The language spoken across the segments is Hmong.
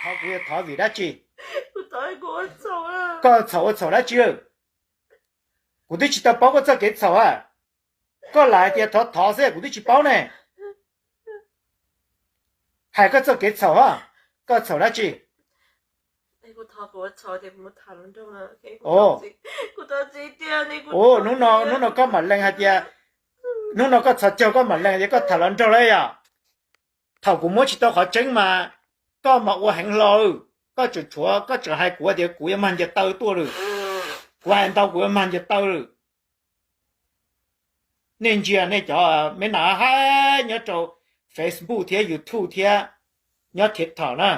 Thov kuv yuav thov vim dab tsi? Koj txhaum ua txhaum dab tsi? Kuv twb tsis tau paub koj txoj kev txhaum a. Koj lam hais tias thov thov xwb, kuv twb tsis paub ne. Hais koj txoj kev txhaum a, koj txhaum dab tsi? Hnub no, hnub no koj mam lees hais tias, hnub no koj txhos caug koj mam lees tias koj tham hluas nraug lawm yom. Thaum kuv muab tsis tau qhov tseeb mas koj mam ua heev hlo. Koj tseem tshuav, koj tseem hais kuv tias kuv yuav mag ncaws taw tuaj lawm. Kuv hais ntau kuv yuav mag ncaws taw lawm. Nej ntsia nej cov me nas hab nyob rau Facebook thiab YouTube thiab nyob TikTok na,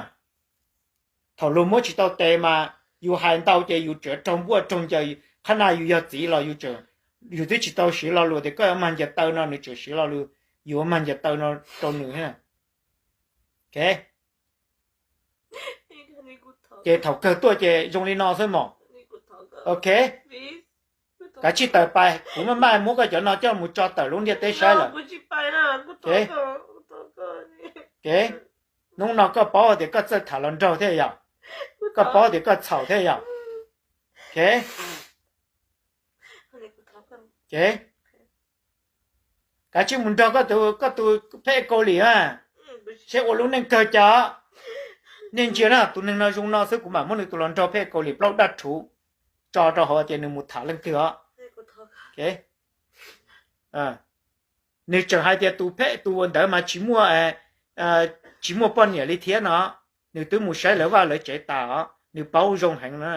thaum luag muab tsis tau tes mas yus hais ntau ces yus tseem raug npuaj raug ncaws. Qhab na yus yog txiv los yus twb tsis tau siv lo lus tias koj yuav mag ncaws taw no, nws tseem siv lo lus yus yuav mag ncaws taw no rau nws. Ces thaum kawg tuaj ces zoo li no xwb mog. Ok, kav tsij tawm pais, kuv maj maj muab koj cov no coj mus tso tawm lub ntiaj teb saib lawm. Hnub no koj paub tias koj txawj tham hluas nraug thiab yom? Koj paub tias koj txhaum thiab yom? Kav tsij mus nrog koj tus, koj tus pheb Kaus Lim a, seb ua lub neej kawg cas. Nej ntsia na, tus neeg no zoo no xwb kuv mam muab nws tus hluas nraug pheb Kaus Lim plaub daj rhuv tso rau hauv tias nws mus tham leej twg os. Nws tseem hais tias tus pheb tus ua ntawd mas tsis muaj, tsis muaj poj niam li thiab no. Nws twb mus saib lawv vaj lawv tsev tas os, nws paub zoo heev na.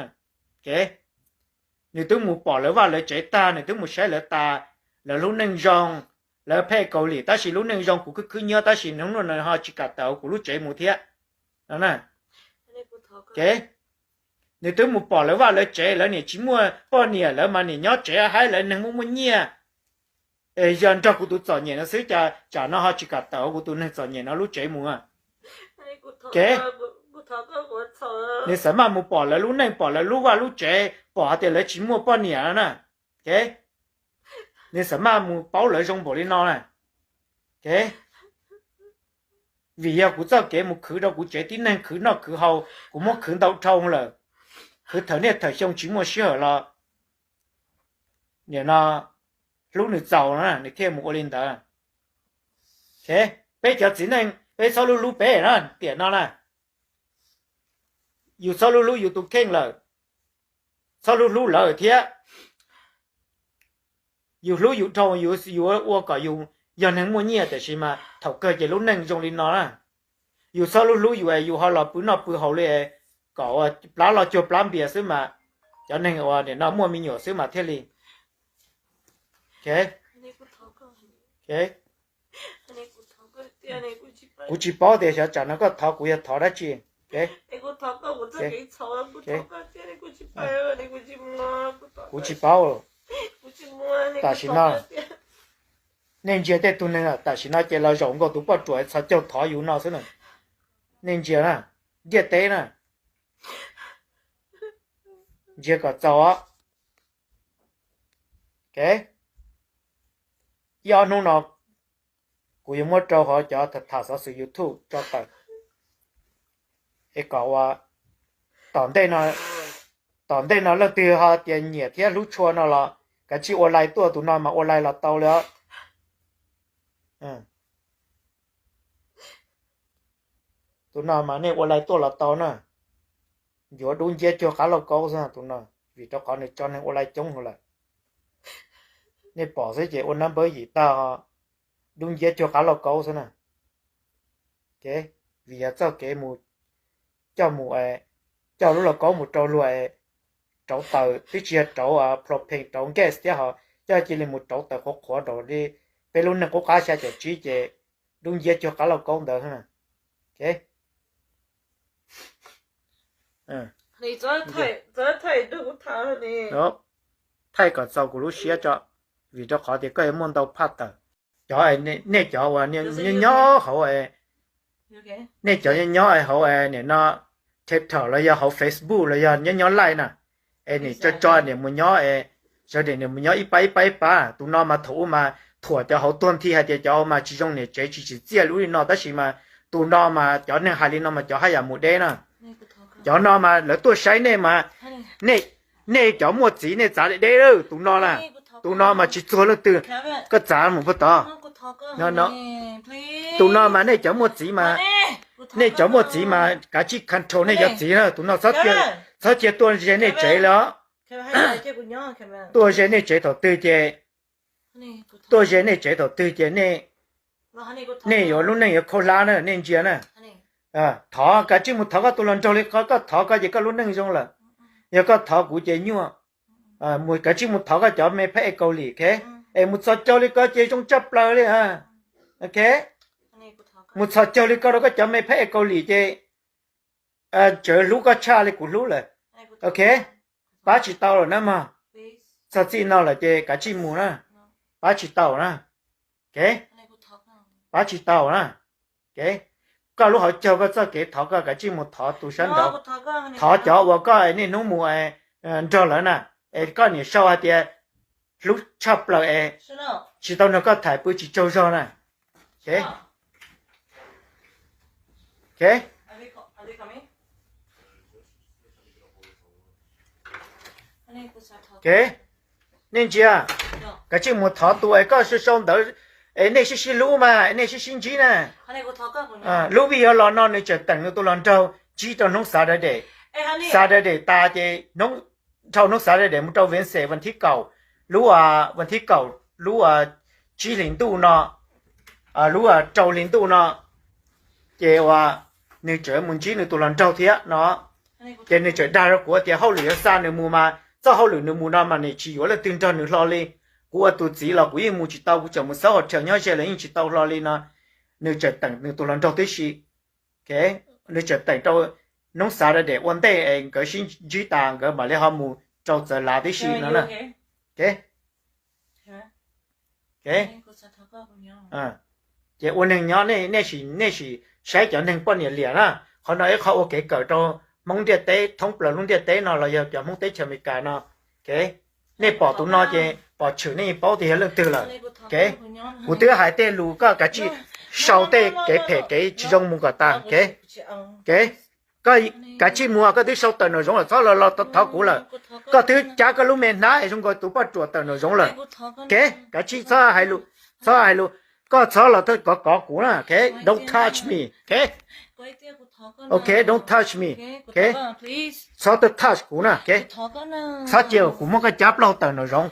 Nws twb mus pom lawv vaj lawv tsev tag, nws twb mus saib lawv tas, lawv lub neej zoo, lawv pheb Kaus Lim, tab sis lub neej zoo kuv khwb khwb nyiab, tab sis hnub no nws ho tsis kam tawm hauv kuv lub tsev mus thiab. Nws twb mus pom lawv vaj lawv tsev, lawv niam tsis muaj poj niam, lawv mas niam nyob tsev haib, lawv neeg muaj muaj nyiaj. Es yog nrog kuv tus txom nyem no xwb cas tsam no ho tsis kam tawm hauv kuv tus neeg txom nyem no lub tsev mus. Kev, nws xav maj mus pom lawv lub neej, pom lawv lub vaj lub tsev, pom hais tias lawv tsis muaj poj niam no na. Kev, nws xav maj mus paub lawv zoo npaum li no na. Kev, vim yog kuv txoj kev mus khwv rau kuv tsev tib neeg khwv noj khwv haus, kuv muab khwv ntau dhau lawm, khwv thawm niaj thawm xyoo tsis muaj sij hawm los nim no hlub nws txaus na nws thiaj mus ua li ntawd. Peb cov txiv neej peb txhob hlub hlub peb na, tiam no na yus txhob hlub hlub yus tus kheej lawm, txhob hlub hlub lawv thiab. Yus hlub yus dhau, yus yuav ua kom yus yog neeg muaj nyiaj, tiam sis mas thaum kawg ces lub neej zoo li no na. Yus txhob hlub hlub yus es yus ho los pw noj pw haus li, kom ua plab loj cuag plab npias xwb mas, cov neeg uas nim no muaj me nyuam xwb mas thiaj li. Kuv tsis paub tias xyov tsam no koj thov kuv yog thov dab tsi. Kuv tsis paub. Tam sim no nej ntsia tej tug neeg tam sim no ces los zaum nkaus tus poj ruam txhos caug thov yus no xwb na. Nej ntsia na, ntiaj teb na, ntsia kom txaus. Ib ob hnub no kuv yuav muab rau hauv cov tham xov xwm YouTube tso tawm, es kom ua tom ntej no, tom ntej no leej twg ho tias nyiam thiab hlub tshua no los kav tsij ua lais tuaj, tus no mas ua lais los tau li os. Tus no mas nej ua lais tuaj los tau na. Yuav dub nciab cuag qab lauj kaub xwb tus no, vim rau qhov nws tso neeg ua lais coob heev lawm. Nej pom xwb ces ua nab npawb yim tag, dub nciab cuag qab lauj kaub xwb na. Vim yog txoj kev mus coj mus, coj lub lauj kaub mus rau luag rauv taws, twb tsis yog rauv propane rauv gas thiab ho, coj cia li mus rauv taws qhuav qhuav rau li peb lub neej qub qab xya caum tsib ces dub nciab cuag qab lauj kaub ntawd. Thaij kom txaus kuv lub siab tso, vim rau qhov tias koj yuav muaj ntau phaj tawm. Cov, nej cov uas nyob nyob hauv, nej cov nyob nyob hauv nim no TikTok los yog hauv Facebook los yog nyob nyob live na, es nim tso tso nim mus nyob, sawv daws nim mus nyob ib pab ib pab ib pab. Tus no mas thaum ub mas thuam cov hauv tuag nthi hais tias cov hauv mas tsis zoo niam tsev tsis tsim txiaj li ub li no, tab sis mas tus no mas cov neeg hais li no mas cov haj yam mus deb na. Cov no mas lawv tuaj saib nej mas, nej, nej cov muaj txiv nej txav deb deb lawm, tus no na, tus no mas tsis txuag leej twg, koj txav mus puag tod. Tus no mas nej cov muaj txiv mas, nej cov muaj txiv mas kav tsij control nej cov txiv na, tus no txhob cia tuaj ze nej tsev li os. Tuaj ze nej tsev thaum twg ces, tuaj ze nej tsev thaum twg ces nej, nej yuav lub neej yuav khaub hlab na, nej ntsia na. Thov, kav tsij mus thov koj tus hluas nraug li, koj thov koj ces koj lub neej zoo lawm. Yog koj thov kuv ces nyuaj. Kav tsij mus thov koj cov me phab ej Kaus Lim, ok? Es mus txhos caug li ko ces zoo tshaj plaws li. Ok, mus txhos caug li ko rau koj cov me phab ej Kaus Lim ces tsawv hlub koj tshaj li kuv hlub lawm. Ok, pab tsis tau lawm na mog. Txog txij no lawm ces kav tsij mus na, pab tsis tau na. Ok, pab tsis tau na. Ok, koj lub hauv caug koj txoj kev thov koj kav tsij mus thov tus sab nraud, thov cov uas koj niaj hnub mus nrog lawv na, es koj niam sau hais tias hlub tshaj plaws es tsis tau nrog koj tham pw tsis tsaug zog na. Ok, ok, nej ntsia, kav tsij mus thov tus es koj sau sau ntawv es nej sib sib hlub mas, nej sib sib ntsib na. Lub vij yuav los no nws tseem teem nws tus hluas nraug ntsib rau hnub Saturday. Saturday tas ces dhau hnub Saturday mus rau Wednesday vas thib kaum, lub vas thib kaum lub tsib hlis ntuj no, lub rau hli ntuj no, ces uas nws tseem mus ntsib nws tus hluas nraug thiab no. Ces nws tseem dag rau kuv tias hauj lwm yuav xa nws mus mas txoj hauj lwm nws mus no mas nws tsis yuav leej twg nrog nws hlo li. Kuv ua tus txiv los kuv yeej mus tsis tau, kuv tseem mus xab hos rhaws nyob ze los yeej tsis tau hlo li no. Nws tseem teem nws tus hluas nraug tib si. Nws tseem teem rau hnub Saturday ua ntej es nkawd sib ntsib tas nkawd mam li ho mus rau txawv lav tib si no na. Ces ua neeg nyob nej sim saib cov neeg poj niam liam na. Qhov no ib qho ua kev kawm rau Hmoob ntiaj teb thoob plaws lub ntiaj teb no los yog cov Hmoob teb chaws Amelikas no. Nej pom tus no ces pom tshwm nej yeej paub tias yog leej twg lawm. Kuv twb hais tej lus koj kav tsij sau tej kev phem kev tsis zoo mus kom tas. Koj kav tsij mus, koj twb sau tawm nraum zoov lawm txhob los los thov kuv lawm. Koj twb cab koj lub me hnab es zoo nkaus tus poj ruam tawm nraum zoov lawm. Kev kav tsij txhob hais lus, txhob hais lus, koj txhob los kov kov kuv na. Don't touch me. Ok, don't touch me. Txhob touch kuv na. Txhob cia kuv muab koj cab plaub tawm nraum zoov. Ok,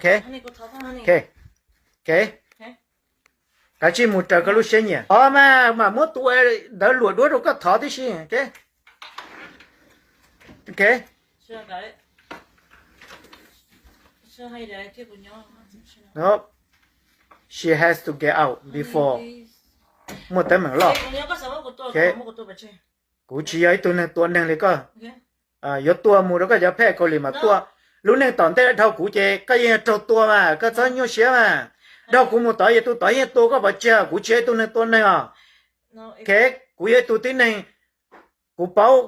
kav tsij mus raws koj lub siab nyiam. Thov mas mam muab tus ntawd luam duab rau koj thov tib si. She has to get out before. Muaj teeb meem loj. Kuv tsis yog ib tug neeg tua neeg li koj. Yuav tua mus rau koj cov phej Kaus Lim mas tua. Lub neej tom ntej dhau kuv ces koj yeej yog raug tua mas koj txhob nyuaj siab mas. Dhau kuv mus tod yog tus tod yeej tua koj pov tseg, kuv tsis yog ib tug neeg tua neeg os. Kev kuv yog ib tug tib neeg, kuv paub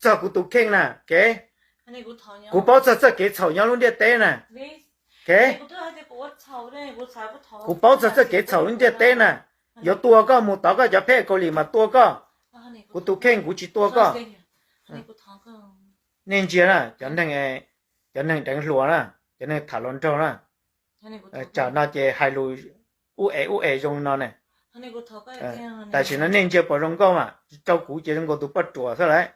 txog kuv tus kheej na. Kev kuv paub txog txoj kev txhaum nyob lub ntiaj teb na. Kev kuv paub txog txoj kev txhaum lub ntiaj teb na. Yuav tua koj mus tod koj cov phej Kaus Lim mas tua koj. Kuv tus kheej kuv tsis tua koj. Nej ntsia na, cov neeg, cov neeg deev hluas na, cov neeg tham hluas nraug na, tsam no ces hais lus ub es ub es zoo no ne. Tam sim no nej ntsia pom zoo nkauj mas rau kuv ces zoo nkaus tus poj ruam xwb lawm.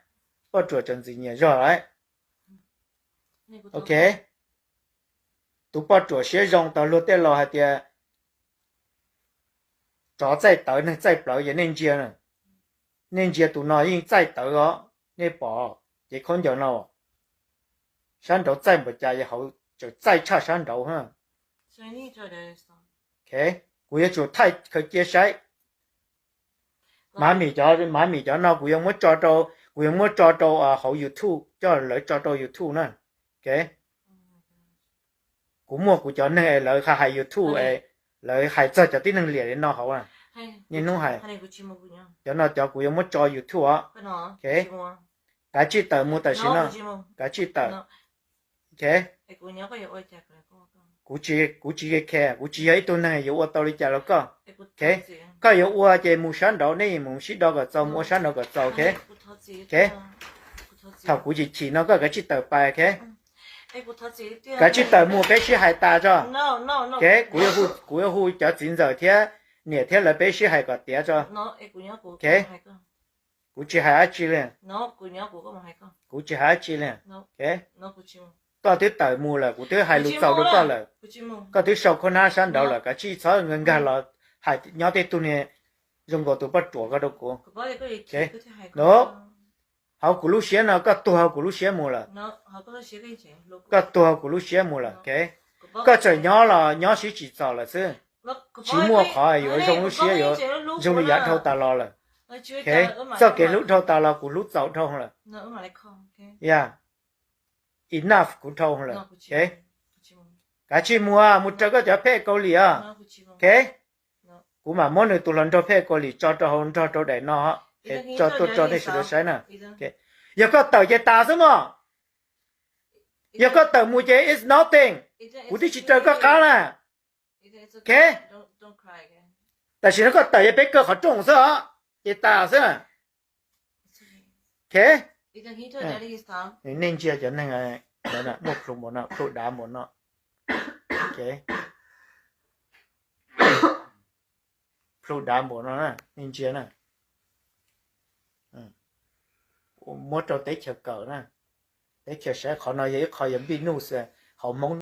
Poj ruam tseem ntxim nyiam zog lawm. Ok, tus poj ruam siab zoo tau luag tej laus hais tias tsov txaij tawv neeg txaij plawv ces nej ntsia, nej ntsia tus no yeej txaij tawv os. Nej pom cev khaub ncaws no, sab nraud txaij npaum cas yog hauv tseem txaij tshaj sab nraud. Kuv yuav tsum thaij khaws cia saib. Mav mim cov, mav mim cov no kuv yuav muab tso rau, kuv yuav muab tso rau hauv YouTube, coj lawv tso rau YouTube na. Kuv muaj kuv cov neeg es lawv hais YouTube es lawv hais txog cov tib neeg liam li no hauv. Niaj hnub hais, cov no cov kuv yuav muab tso YouTube os. Kav tsij tawm mus tam sim no, kav tsij tawm. Kuv tsis, kuv tsis care, kuv tsis yog ib tug neeg yuav ua tau li cas rau koj. Koj yuav ua ces mus sab nraud, nej mus sib do kom txaus, mus ua sab nraud kom txaus. Ok, Thaum kuv chim chim no koj kav tsij tawm pais, ok? Kav tsij tawm mus, peb sib hais tas tso. Ok, kuv yuav hu cov txiv ntxawm thiab niam thiab lawv peb sib hais kom tiav tso. Ok, kuv tsis hais dab tsi li. Kuv tsis hais dab tsi li. Ok, koj twb tawm mus lawm, kuv twb hais lus txaus rau koj lawm. Koj twb sau khaub hnab sab nraud lawm, kav tsij txhob nkag nkag los hais nyob tej tug niag zoo nkaus tus poj ruam ko rau kuv. No, hauv kuv lub siab no, koj tuag hauv kuv lub siab mus lawm. Koj tuag hauv kuv lub siab mus lawm, ok? Koj txawm nyob los nyob sib tsim txom lawm xwb. Tsis muaj qhov yuav zoo lub siab, yuav zoo li yav dhau tas los lawm. Ok, txoj kev hlub dhau tas los kuv hlub txaus dhau lawm. Ya, enough, kuv dhau lawm. Ok, kav tsij mus, mus raws koj cov phej Kaus Lim os. Ok, kuv mam muab nws tus hluas nraug phej Kaus Lim tso rau hauv nrog rau daim no, es tso tuaj rau nej sawv daws saib na. Yog koj tawm ces tas xwb mog. Yog koj tawm mus ces it's nothing. Kuv twb tsis raws koj qab na. Ok, tam sim no koj tawm ces peb kaw qhov rooj xwb os, ces tas xwb. Ok, nej ntsia cov neeg muaj plhu npaum no, plhu dav npaum no. Ok, plhu dav npaum no, nej ntsia na. Muab rau teb chaws kawm na. Teb chaws saib, qhov no yog ib qho yog npij nuj hauv Hmoob